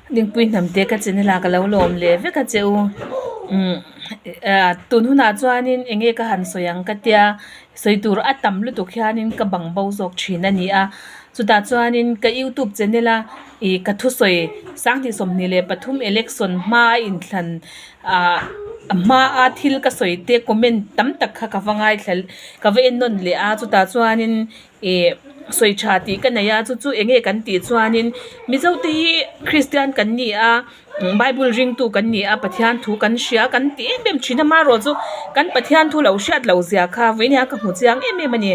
Dingpui hnam te ka channel ah ka lo lawm leh vek a che u umm ah tun hunah chuanin eng nge ka han sawi ang ka tia sawi tur a tam lutuk hianin ka bang bo zawk thin a ni a chutah chuanin ka youtube channel a ih ka thusawi 2023 election hma a inthlan ah hma a thil ka sawi te comment tam tak kha ka va ngaithla ka va en nawn leh a chutah chuanin. Ih sawi tha tih ka nei a chu chu eng nge kan tih chuanin mizo te hi kristian kan ni a bible ringtu kan ni a pathian thu kan hria kan ti em em thin a amaherawh chu kan pathian thu lo hriat loh zia kha vawiin ah ka hmu chiang em em a ni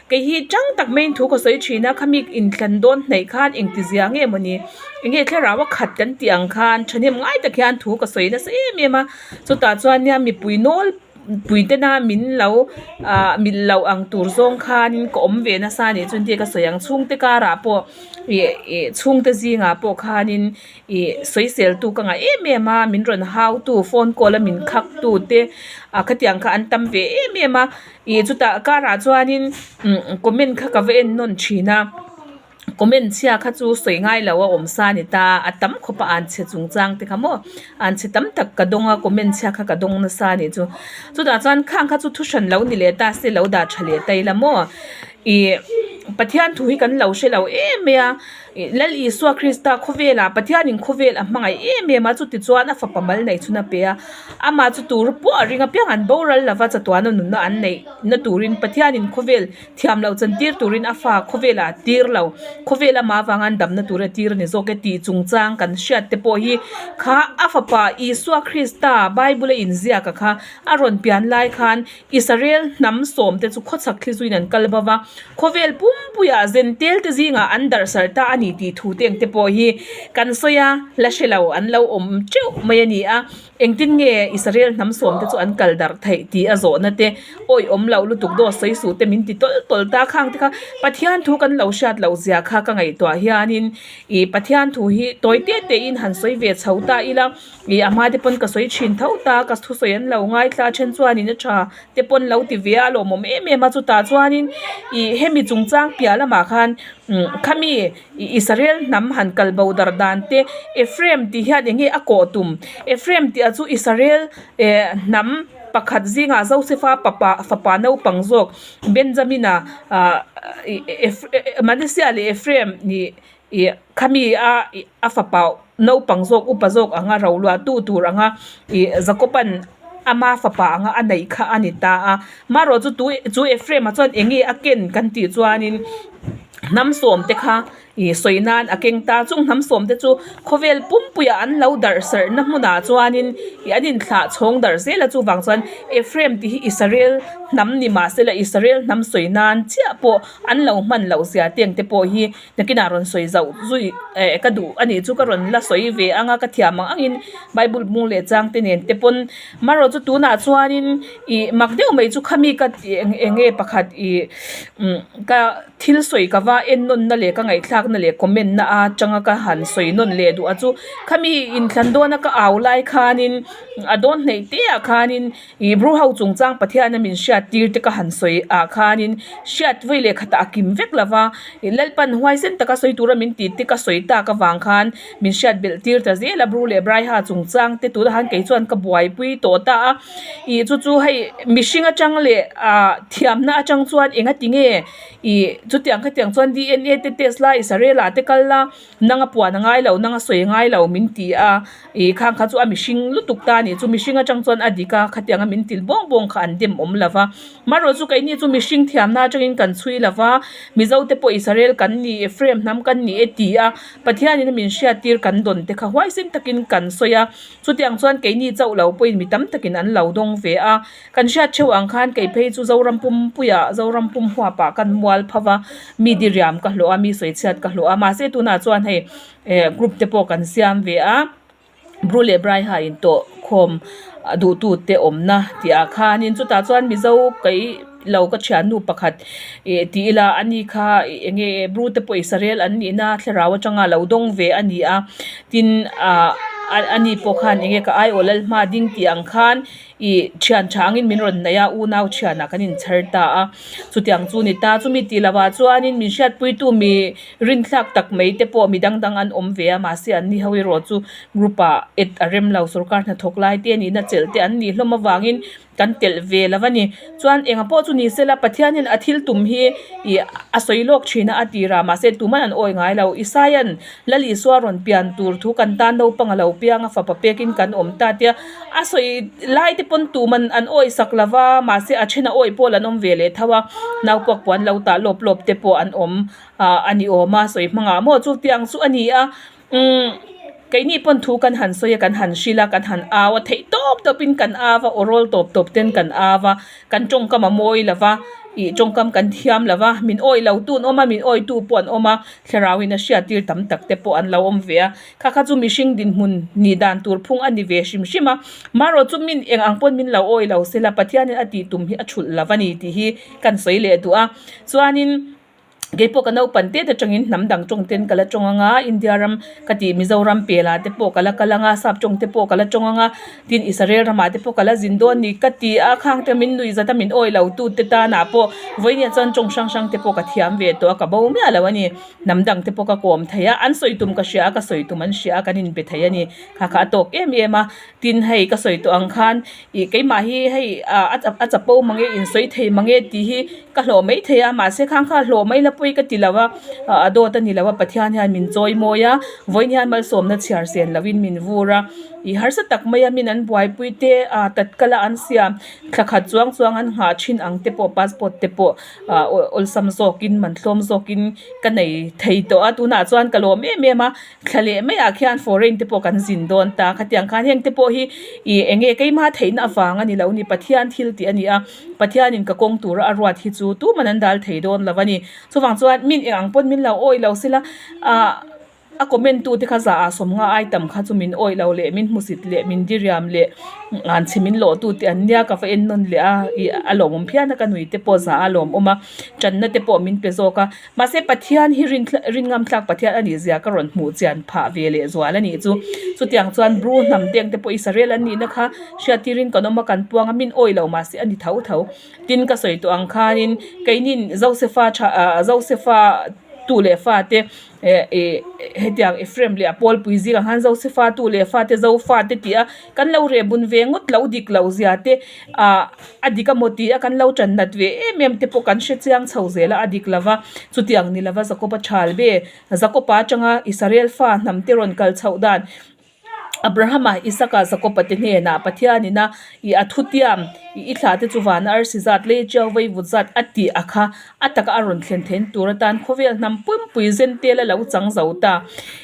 kei hi tang tak maiin thu ka sawi thin a khami inthlan dawn hnaih khan engti zia nge mawni eng nge thlarau a khat kan tih ang khan thahnem ngai tak hian thu ka sawi nasa em em a chutah chuan nia mipui nawl pui tena min lo ah mil loh ang tur zawng khanin ka awm ve nasa a nih chuan tia ka sawi ang chhungte karah pawh ih ih chhungte zingah pawh khanin ih sawisel tu ka ngah em em a min rawn hau tu phone call a min khak tu te ah khatiang kha an tam ve em em a ih chutah karah chuanin umm comment kha ka va en nawn thin a. Comment chhia kha chu sawi ngai lo a awm sa a ni ta a tam khawp a an chhe chungchang te kha maw an chhe tam tak ka dawng a comment chhia kha ka dawng nasa a nih chu chutah chuan khang kha chu thu hran lo ni leh ta se lo dah tha leh ta ila maw ih Pathian thu hi kan lo hre lo em mai a ih Lal Isua Krista khawvelah Pathianin khawvel a hmangaih em em a chuti chuan a fapa mal neih chhun a pe a amah chu tur pawh a ring apiang an boral lova chatuana nunna an neih na turin Pathianin khawvel Thiam loh chan tir turin a fa khawvelah a tir lo. Khawvel ama avanga an damna tur a tir a ni zawk e tih chungchang kan hriat te pawh hi kha a fapa Isua Krista Bible a inziak a kha a rawn pian lai khan Israel hnam sawm te chu khawchhak thli zuiin an kal bova. Khawvel pumpuiah zentel te zingah an darh sarh ta a ni tih thu te ang te pawh hi kan sawi a, la hre lo an lo awm teuh mai a ni a. Engtin nge Israel hnam sawmte chu an kal darh theih tih a zawhna te, awih awm loh lutuk dawt sawi suh te min ti tawlh tawlh ta khang te kha Pathian thu kan lo hriat loh zia kha ka ngaihtuah hianin ih Pathian thu hi tawi te te in han sawi ve chho ta ila ih a hma te pawn ka sawi thin tho ta ka thusawi an lo ngaithla a then chuanin a tha te pawn lo ti ve a lawmawm em em a chutah chuanin ih hemi chungchang piah lamah khan umm khami ih Israel hnam han kal bo dar dan te Ephraim tih hian eng nge a kawh tum Ephraim tih ah chu Israel eh hnam pakhat zingah Joseph-a papa fapa naupang zawk Benjamin-a ah ih Manasseh leh Ephraim ih ih khami a ih a fapa naupang zawk upa zawk anga ro luah tu tur anga ih Jacob-a'n ama fapa anga a neih kha a ni ta a marawh chu tu chu Ephraim-a chuan eng nge a ken kan tih chuanin hnam sawm te kha ih sawi nan a keng ta chung hnam sawm te chu khawvel pumpuiah an lo darh sarh na hmunah chuanin ih an inthlah chhawng darh zel a chuvang chuan Ephraim tih hi Israel hnam ni mahsela Israel hnam sawi nan chiah pawh an lo hman loh zia te ang te pawh hi. Nakinah rawn sawi zauh zui eh ka duh a nih chu ka rawn la sawi ve ang a ka thiam ang angin bible bung leh chang te nen te pawn marawh chu tunah chuanin ih mak deuh mai chu khami ka tih eng eng nge pakhat ih umm ka thil sawi ka va en nawn na leh ka ngaihthlak na leh comment na atanga ka han sawi nawn leh duh a chu khami inthlan dawn a ka au lai khanin a dawn hneih te ah khanin. Ih Bru ho chungchang Pathiana min hriat tir te ka han sawi ah khanin hriat vawi leh khatah a kim vek lo va, ih Lalpan huaisen taka sawi tura min tih te ka sawi tak avang khan min hriat belh tir ta zel a, Bru leh Braiha chungchang te tunah khan kei chuan ka buaipui tawh ta a, ih chu chu hei mihring atang leh ah thiamna atang chuan engati nge ih chutiang khatiang chuan DNA te test la Israel ah te kal la. Nang a puan a ngai lo, nang a sawi a ngai lo min ti a, ih khang kha chu a mihring lutuk ta a nih chu, mihring atang chuan a dik a, khatiang a min til bawng bawng kha an dem awm lo va. Marawh chu keini chu mihring thiamna atangin kan chhui lo va, Mizo te pawh Israel kan ni, Ephraim hnam kan ni e ti a, Pathianin a min hriattir kan dawn te kha huaisen takin kan sawi a, chutiang chuan keini chauh lo pawhin mi tam takin an lo dawng ve a. Kan hriat theuh ang khan kei phei chu Zoram pumpuiah, Zoram pum huapah kan mual pho va, mi diriam ka hlawh a, mi sawichhiat ka hlawh a, mahse tunah chuan hei eh group te pawh kan siam ve a, Bru leh Braiha intawh khawm duhtute awmna tih ah khanin chutah chuan Mizo kei lo ka thiannu pakhat ih tih ila ani kha eng nge Bru te pawh Israel an nihna thlarau atanga lo dawng ve a ni a, tin ah ani pawh khan eng nge ka aiawh lal hma ding tih ang khan. Ih thian tha angin min rawn neih a, unau thianah kan inchher ta a. Chutiang chu ni ta, chumi tih lovah chuanin min hriatpuitu mi rinthlak tak mai te pawh mi dang dang an awm ve a, mahse an ni ho erawh chu group ah et a rem lo, sorkar hnathawk lai te nihna chelh te an nih hlawm avangin kan telh ve lo a ni. Chuan engah pawh chu ni sela Pathianin a thil tum hi ih a sawi lawk thin a, a tir a, mahse tuman an awi ngai lo. Isaia'n Lal Isua rawn pian tur thu kan tan naupang a lo piang a, fapa pekin kan awm ta tia a sawi lai te pawn tuman an awi sak lo va, mahse a then a awi pawl an awm ve leh tho a, naupuak puan lo tah lawp lawp te pawh an awm ah a ni awm a, sawi hmangah maw chu tiang chu a ni a, umm keini pawn thu kan han sawi a kan han hrilh a kan han au a theih tawp tawp in kan au a aw rawl tawp tawp ten kan au a. Kan tawngkam a mawi lo va, ih tawngkam kan thiam lo va, min awih lo tu an awm a, min awih tu pawh an awm a, thlarauin a hriat tir tam tak te pawh an lo awm ve a. Kha kha chu mihring dinhmun nih dan tur phung a ni ve hrim hrim a, marawh chu min eng ang pawn min lo awih lo sela Pathianin a tih tum hi a thulh lo va ni tih hi kan sawi leh duh a. Chuanin. Keipawh ka naupan tet atangin hnam dang tawng ten ka la tawng anga India ram ka tih Mizoram pelah te pawh ka la kal anga sap tawng te pawh ka la tawng anga tin Israel ramah te pawh ka la zin dawn ni ka ti a khang te min nuih zat a min awih lo tu te tanah pawh vawiin ah chuan tawng hrang hrang te pawh ka thiam ve tawh a ka bo miah lo a ni hnam dang te pawh ka kawm thei a an sawi tum ka hria a ka sawi tum an hria a kan inbe thei a ni kha kha a tawk em em a tin hei ka sawi tawh ang khan ih keimah hi hei ah a chapo mang e insawi thei mang e tih hi Ka hlawh mai thei a, mahse khang kha hlawh mai la pawi ka ti lo a, a dawt a ni lo a, Pathian hian min chawi mawi a, vawiin hian malsawmna chhiar sen lovin min vur a, ih harsa tak mai a min an buaipui te ah tatkal a an siam thla khat chuang chuang an nghah thin ang te pawh passport te pawh ah awlsam zawkin man tlawm zawkin ka nei thei tawh a, tunah chuan ka lawm em em a, thla leh maiah khian foreign te pawh kan zin dawn ta, khatiang khan heng te pawh hi ih eng nge keimah theihna avang a ni lo ni Pathian thil tih a ni a. Pathianin ka kawng tura a ruat hi chu tuman an dal thei dawn lo a ni. Chuvang chuan min eng ang pawn min lo awih lo sela, ah a comment tu te kha za ah sawmnga ai tam kha chu min awih lo leh min hmusit leh min diriam leh nganchhe min lawh tu te an nia ka va en nawn leh a, ih a lawmawm phian a ka nui te pawh za a lawmawm a, tanna te pawh min pe zawk a. Mahse Pathian hi rin rin ngam thlak Pathian a nih zia ka rawn hmuh chian phah ve leh zual a nih chu. Chutiang chuan Bru hnam deng te pawh Israel an nihna kha hriattirin kan awm a, kan puang a, min awih lo mahse a ni tho tho. Tin ka sawi tawh ang khanin keinin Josefa tha ah Josefa tu leh fa te eh ih hetiang Ephraim leh a pawlpui zingah khan Josefa tu leh fa te Zofa te tih a kan lo reh bun ve ngawt lo dik loh zia te ah a dik a maw tih a kan lo tan nat ve em em te pawh kan hre chiang chho zel a a dik lo va chutiang ni lova Jakob-a thal ve Jakob-a atanga Israel fa hnam te rawn kal chhoh dan Abraham-a Isaka Jakob-a te hnenah Pathianin a ih a thutiam ih i thlah te chu van arsi zat lei chiau vei vut zat a tih a kha A taka a rawn thlen theihna tur atan khawvel hnam pumpui zen tel a lo chang zo ta.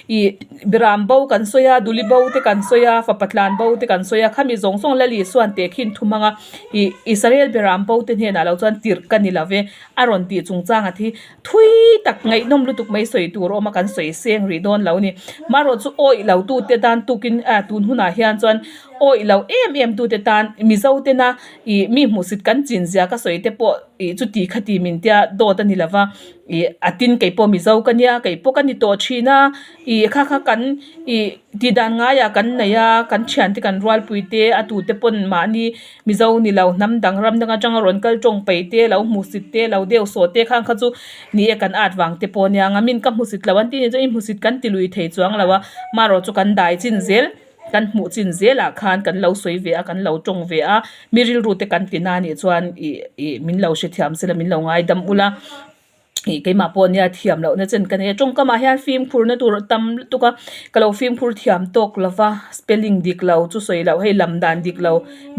Ih Biram bo kan sawi a, Duli bo te kan sawi a, Fapa tlan bo te kan sawi a, khami zawng zawng Lali chuan tehkhin thu hmang a, ih Israel Biram bo te hnenah lo chuan tirh ka ni lo ve a rawn tih chungchang a thi thui tak ngaihnawm lutuk mai sawi tur a awm a kan sawi seng rih dawn lo a ni. Marawh chu awih lo tute tan tukin ah tun hunah hian chuan awih lo em em tute tan Mizo tena ih mi hmuhsit kan chin zia ka sawi te pawh ih chuti khati min tia dawt a ni lo va ih a tin kei pawh mizo ka nia kei pawh ka ni tawh thin a ih kha kha kan ih tih dan ngaiah kan nei a kan thiante kan rualpui te a tute pawn mahni mizo ni lo hnam dang ram dang atanga rawn kal tawng paih te lo hmuhsit te lo deuh sawh te khang kha chu ni e kan at vang te pawh a nia ang a min ka hmuhsit lo an tih ni chuan i hmuhsit kan ti lui thei chuang lo a marawh chu kan dai chin zel. Kan hmuh chin zelah khan kan lo sawi ve a, kan lo tawng ve a, mi rilru te kan ti na nih chuan ih ih min lo hrethiam sela min lo ngaidam ula, ih keimah pawh nia thiam lohna chen ka nei a, tawngkamah hian fimkhurna tur a tam lutuk a, ka lo fimkhur thiam tawk lo va, spelling dik lo chu sawi loh hei lam dan dik lo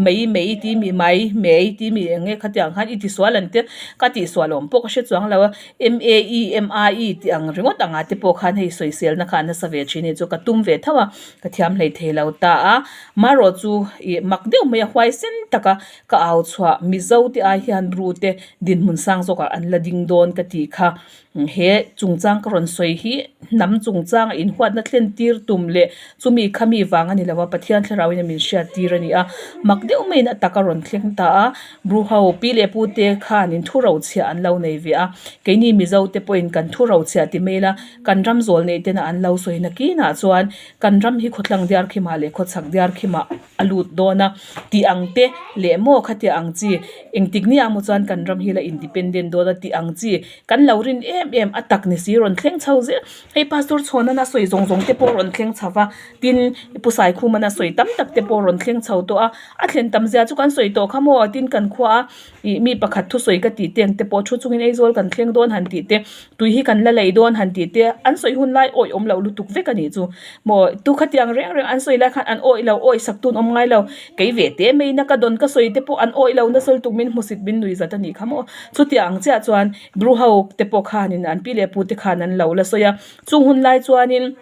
mai mai tih mi mai mai tih mi eng nge khatiang khan i tisual an tia ka tihsual awm pawh ka hre chuang lo a. M A E M A E tih ang ringawt anga te pawh khan hei sawiselna kha a nasa ve thin hi chu ka tum ve tho a, ka thiam hlei thei lo ta a. Marawh chu ih mak deuh mai a huaisen taka ka au chhuah Mizo te ai hian Bru te dinhmun sang zawkah an la ding dawn ka tih kha. He chungchang ka rawn sawi hi hnam chungchanga inhuatna thlen tir tum leh chumi kha mi vang a ni lo a, Pathian thlarauin a min hriat tir a ni a. Mak deuh maiin a tak a rawn thleng ta a, Bru ho pi leh pu te khanin thu rochhiah an lo nei ve a, keini Mizo te pawhin kan thu rochhiah ti mai ila kan ram zawl neih tena an lo sawi na kinah chuan kan ram hi khawthlang diar khimah leh khawchhak diar khimah a lut dawn a tih ang te leh maw khatia ang chi engtik ni ah maw chuan kan ram hi la independent dawn a tih ang chi kan lo rin em em a tak ni si rawn thleng chho zel hei pastor chhuanan a sawi zawng zawng te pawh rawn thleng chho va tin pu Saikhuman a sawi tam tak te pawh rawn thleng chho tawh a a thlen tam zia chu kan sawi tawh kha maw tin kan khua a. Ih mi pakhat thusawi ka tih te ang te pawh thu chungin Aizawl kan thleng dawn han tih te, tui hi kan la lei dawn han tih te, an sawi hun lai awih awm loh lutuk vek a nih chu. Maw tu khatiang reng reng an sawi lai khan an awih lo, awih sak tun awm ngai lo. Kei ve te mai na ka dawn ka sawi te pawh an awih lo nasa lutuk min hmusit min nui zat a nih kha maw. Chutiang ang chiah chuan Bru ho te pawh khanin an pi leh pu te khan an lo la sawi a, chung hun lai chuanin.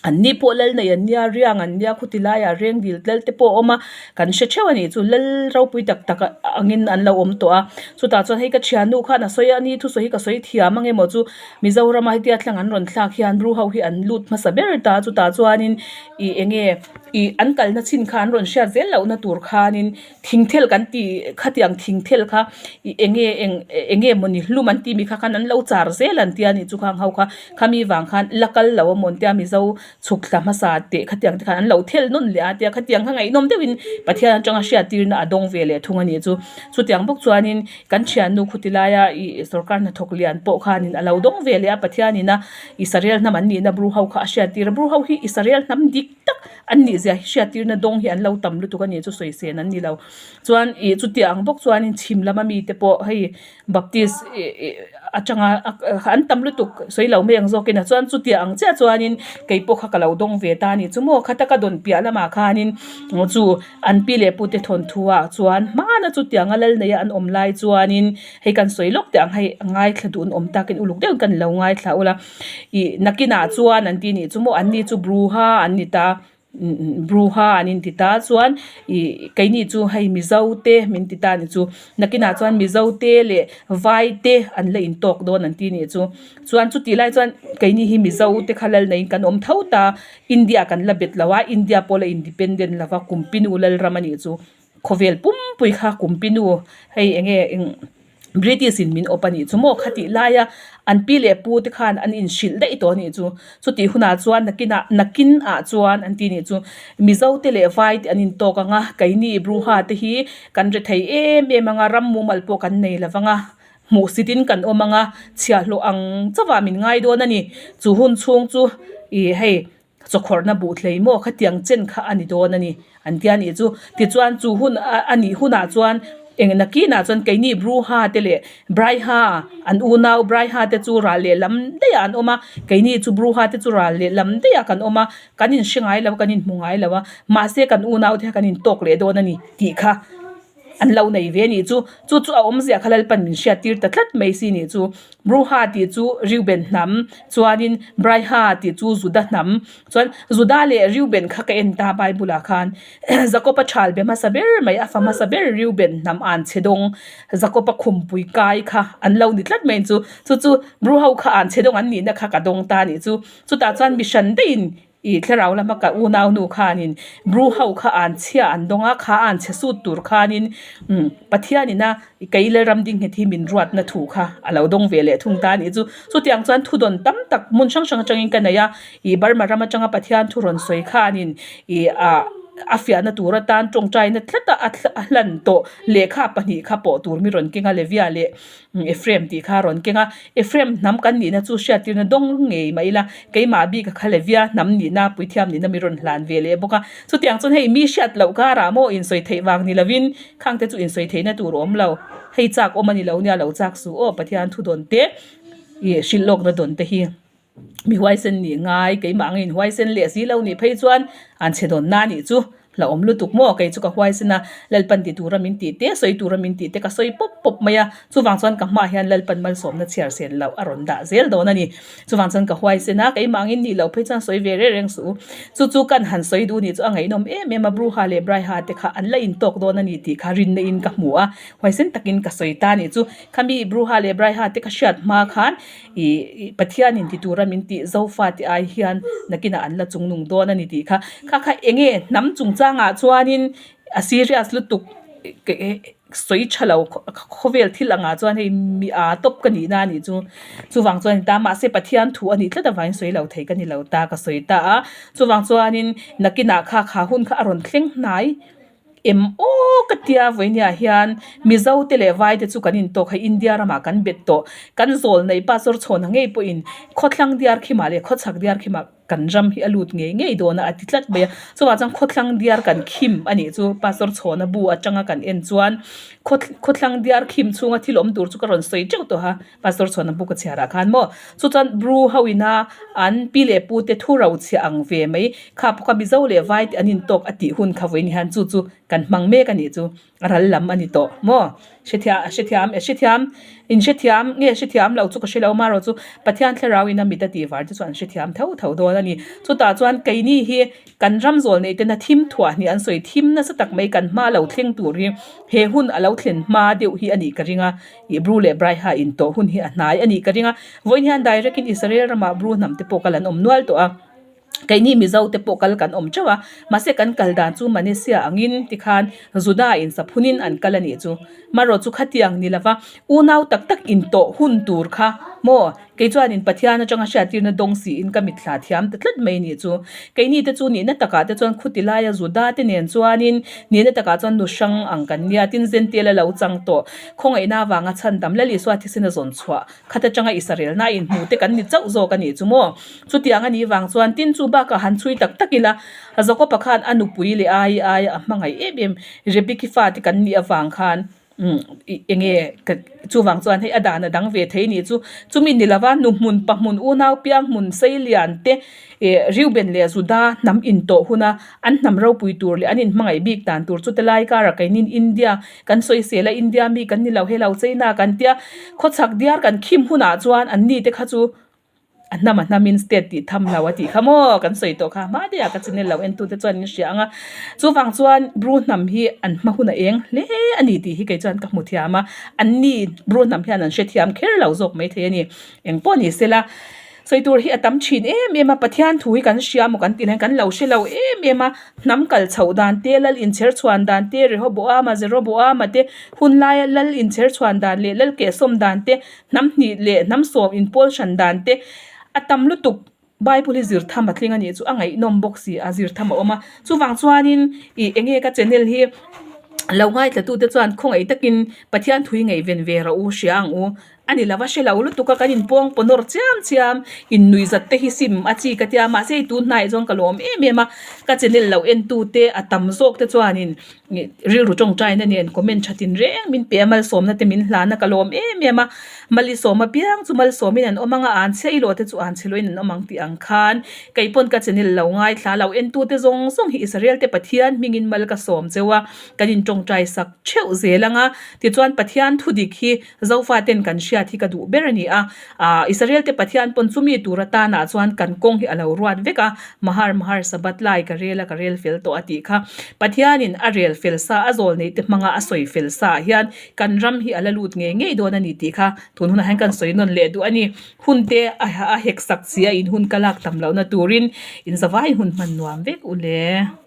An ni pawh lal nei an nia, riang an nia, khuti laiah reng dil tlel te pawh a awm a, kan hre theuh a nih chu lal ropui tak tak angin an lo awm tawh a. Chutah chuan hei ka thiannu khan a sawi a, ani thusawi hi ka sawi thiam ang emaw chu Mizorama hetia thlang an rawn thlak hian Bru ho hi an lut hmasa ber ta a, chutah chuanin ih eng nge ih an kalna chin kha an rawn hriat zel lohna tur khanin thingthel kan tih khatiang thingthel kha ih eng nge eng eng nge mawni hlum an tih mi kha khan an lo char zel an tia nih chu khang ho kha khami vang khan la kal lo a maw an tia mizo chhuk thla hmasa teh khatiang te khan an lo thel nawn leh a tia khatiang kha ngaihnawm deuhin Pathian atanga hriattirna a dawng ve leh thung a nih chu chutiang bawk chuanin kan thiannu khuti laia ih sorkar hnathawk lian pawh khanin a lo dawng ve leh a Pathianina Israel hnam an nihna Bru ho kha a hriattir a Bru ho hi Israel hnam dik tak An nih zia hi hriattirna dawng hi an lo tam lutuk a ni chu sawi sen an ni lo. Chuan ih chutiang ang bawk chuanin chhim lama mite pawh hei Baptist ih ih atanga an tam lutuk sawi lo mai ang zawkin a chuan chutiang ang chiah chuanin kei pawh kha ka lo dawng ve ta a ni chu maw khata ka dawn piah lamah khanin chu an pi leh pute thawnthu ah chuan hmana chutianga lal neia an awm lai chuanin hei kan sawi lawk teh ang hei a ngaithla duh an awm takin uluk deuhin kan lo ngaithla ula. Ih nakinah chuan an tih nih chu maw an ni chu Bruha an ni ta Bruha an inti ta chuan ih keini chu hei Mizo te min ti ta a ni chu nakinah chuan Mizo te leh Vai te an la intawk dawn an tih nih chu chuan chutih lai chuan keini hi Mizo te kha lal neiin kan awm tho ta India kan la bet lo a India pawh la independent lo va Kumpinu Lalram a nih chu khawvel pumpui kha Kumpinu hei eng nge eng. British in min awp a nih chu maw khatih laia an pi leh pu te khan an inhrilh daih tawh a nih chu. Chutih hunah chuan nakinah nakin ah chuan an ti nih chu Mizo te leh Vai te an intawk ang a, keini Bruha te hi kan ri thei em em ang a, ram mumal pawh kan nei lo vang a, hmuhsit in kan awm ang a, chhiahhlawh ang chauh ah min ngai dawn a ni. Chu hun chhung chu ih hei Chawkhawrhna buh thlei maw khatiang chen kha a ni dawn a ni an tia nih chu. Tichuan chu hun a nih hunah chuan eng nakinah chuan keini Bruha te leh Braiha an unau Braiha te chu ral leh lam daihah an awm a, keini chu Bruha te chu ral leh lam daihah kan awm a, kan inhre ngai lo a, kan inhmu ngai lo a, mahse kan unau te kha kan intawk leh dawn a ni tih kha. An lo nei ve anih chu. Chu chu a awmzia kha Lalpan min hriattir ta tlat mai si nih chu. Bruha tih chu Reuben hnam, chuanin Braiha tih chu Juda hnam. Chuan Juda leh Reuben kha ka en ta Bible ah khan. Jakob-a thal be hmasa ber mai, a fa hmasa ber Reuben hnam an chhe dawng, Jakob-a khumpui kai kha an lo ni tlat mai chu. Chu chu Bruho kha an chhe dawng an nihna kha ka dawng ta nih chu. Chutah chuan mi hran daihin Ih thlarau lama ka unaunu khanin Bru ho kha an chhia an dawng a, kha an chhe sut tur khanin umm Pathianina kei Lalram ding nghet hi min ruatna thu kha a lo dawng ve leh thung ta a nih chu. Chutiang chuan thudawn tam tak hmun hrang hrang atangin ka nei a, ih Burma ram atanga Pathian thu rawn sawi khanin ih ah a fiahna tur atan tawngtaina tlat a a hlan tawh lehkha pahnih kha pawh tur mi rawn keng a Levia leh Ephraim tih kha a rawn keng a, Ephraim hnam kan nihna chu hriattirna dawng ngei mai ila, keimah bik a kha Levia hnam nihna, puithiam nihna mi rawn hlan ve leh bawk a. Chutiang chuan hei mi hriat loh karah maw insawi theih vang ni lovin khangte chu insawi theihna tur a awm lo. Hei chak awm a ni lo nia lo chak suh aw Pathian thu dawn te ih hrilh lawkna dawn te hi mi huaisen nih ngai, keimah angin huaisen leh si lo nih phei chuan an chhe dawn na nih chu. Hlauhawm lutuk maw? Kei chu ka huaisen a, Lalpan ti tura min tih te, sawi tura min tih te ka sawi pawp pawp mai a. Chuvang chuan ka hmaah hian Lalpan malsawmna chhiar sen loh a rawn dah zel dawn a ni. Chuvang chuan ka huaisen a, keimah angin nih loh phei chuan sawi ve reng reng suh u. Chu chu kan han sawi duh nih chu a ngaihnawm em em a, Bruha leh Braiha te kha an la intawk dawn a ni tih kha rinna in ka hmu a, huaisen takin ka sawi ta a nih chu. Khami Bruha leh Braiha te ka hriat hma khan ih Pathianin ti tura min tih Zofa te ai hian nakinah an la chungnung dawn a ni tih kha. Kha kha enge hnam chungchangah chuanin a serious lutuk sawi tha lo khawvel thil angah chuan hei mi aa tawp ka nihna a nih chu chuvang chuan a ni ta mahse Pathian thu a nih tlat avangin sawi lo thei ka ni lo ta ka sawi ta a chuvang chuanin nakinah kha kha hun kha a rawn thleng hnai em aw ka tia vawinia hian Mizo te leh Vai te chu kan intawk hei India ramah kan bet tawh kan zawl nei pastor chhawn ang ngei pawhin khawthlang diar khimah leh khawchhak diar khimah Kan ram hi a lut ngei ngei dawn a, a ti tlat mai a. Chuvang chuan khawthlang diar kan khim a nih chu Pastor Chhawna bu atanga kan en chuan khawthlang diar khim chhunga thil awm tur chu ka rawn sawi teuh tawh a, Pastor Chhawna bu ka chhiarah khan maw. Chu chuan Bru ho ina an pi leh pu te thu ro chhiah ang ve mai kha pawh kha Mizo leh Vai te an intawk a tih hun kha vawiin hian chu chu kan hmang mek a nih chu. A ral lam a ni tawh maw? Hrethiam hrethiam e hrethiam in hrethiam nge hrethiam lo chu ka hre lo marawh chu Pathian thlarau in a mit a tih var te chu an hrethiam tho tho dawn a ni. Chutah chuan keini hi kan ram zawl neih tena thim thuah hnih an sawi thim nasa tak mai kan hma lo thleng tur hi he hun a lo thlen hma deuh hi a nih ka ring a, ih Bru leh Braiha in tawh hun hi a hnai a nih ka ring a. Vawiin hian direct in Israel ramah Bru hnam te pawh kal an awm nual tawh a. Keini Mizo te pawh kal kan awm teuh a, mahse kan kal dan chu Manesia angin tikhan Juda in saphunin an kal a nih chu. Marawh chu khatiang ni lova unau tak tak intawh hun tur kha maw? Kei chuanin Pathian atanga hriattirna dawng siin ka mitthla thiam ta tlat mai nih chu. Keini te chu nihna takah te chuan khuti laia Juda te nen chuanin nihna takah chuan nu hrang ang kan nia, tin Zentela lo chang tawh khawngaihna avanga chhandam Lal Isua thisen a zawn chhuah Khat atanga i sarelna a inhmu te kan ni chauh zawk a nih chu maw? Chutiang a nih vang chuan tin chu bakah han chhui tak tak ila, Jakob-a khan a nupui leh ai ai a hmangaih em em Rebeki fate kan nih avang khan eng nge chuvang chuan hei a dan a dang ve thei nih chu. Chumi ni lova nu hmun pa hmun unau piang hmun seilian te ih Reuben leh Juda hnam intawh huna an hnam ropui tur leh an inhmangaih bik dan tur chu tilai karah keinin India Kan sawisel a India mi kan ni lo helo China kan tia khawchhak diar kan khim hunah chuan an ni te kha chu a hnam a hnamin state tih tham lo a tih kha maw kan sawi tawh kha hma deuhah ka channel lo en tu te chuan in hria ang a chuvang chuan Bru hnam hi an hma hun a eng hle a ni tih hi kei chuan ka hmu thiam a an ni Bru hnam hian an hrethiam kher lo zawk maithei a ni engpawh ni sela. Sawi tur hi a tam thin em em a, Pathian thu hi kan hria maw kan tih hian kan lo hre lo em em a, hnam kal chhoh dan te, lal inchher chhuan dan te, Rehoboama, Jeroboama te hun laia lal inchher chhuan dan leh lal kehsawm dan te, hnam hnih leh hnam sawm inpawl hran dan te a tam lutuk. Bible hi zir tham a tling a nih chu a ngaihnawm bawk si a, zir tham a awm a, chuvang chuanin ih eng nge ka channel hi lo ngaithlatute chuan khawngaih takin Pathian thu hi ngaihven ve rawh u, hria ang u. A ni lova hre lo lutuk a, kan inpawng paw nawr chiam chiam, innuih zat te hi sim a chi ka tia, mahse hei tun hnaiah chuan ka lawm em em a, ka channel lo en tu te a tam zawk te chuanin rilru tawngtaina nen comment tha tin reng min pe a, malsawmna te min hlan a, ka lawm em em a, malisawm apiang chu malsawmin an awm ang a, an chhe ilo te chu an chhe loin an awm ang tih ang khan kei pawn ka channel lo ngaithla lo en tu te zawng zawng hi Israel te Pathian hmingin mal ka sawm cheu a, kan intawngtai sak theuh zel ang a, tichuan Pathian thudik hi Zofa ten kan hriat hi ka duh ber a ni a, aah Israel te Pathian pawn chumi tur atana chuan kan kawng hi a lo ruat vek a, Mahar Mahar Sabbath lai ka rel a ka rel fel tawh a tih kha. Pathianin a rel fel sa a zawl neih te hmanga a sawi fel sa ah hian kan ram hi a la lut ngei ngei dawn a ni tih kha tun hunah hian kan sawi nawn leh duh a ni. Hun te a hek sak chi a in hun ka lak tam lohna turin in zavai hun hman nuam vek u le.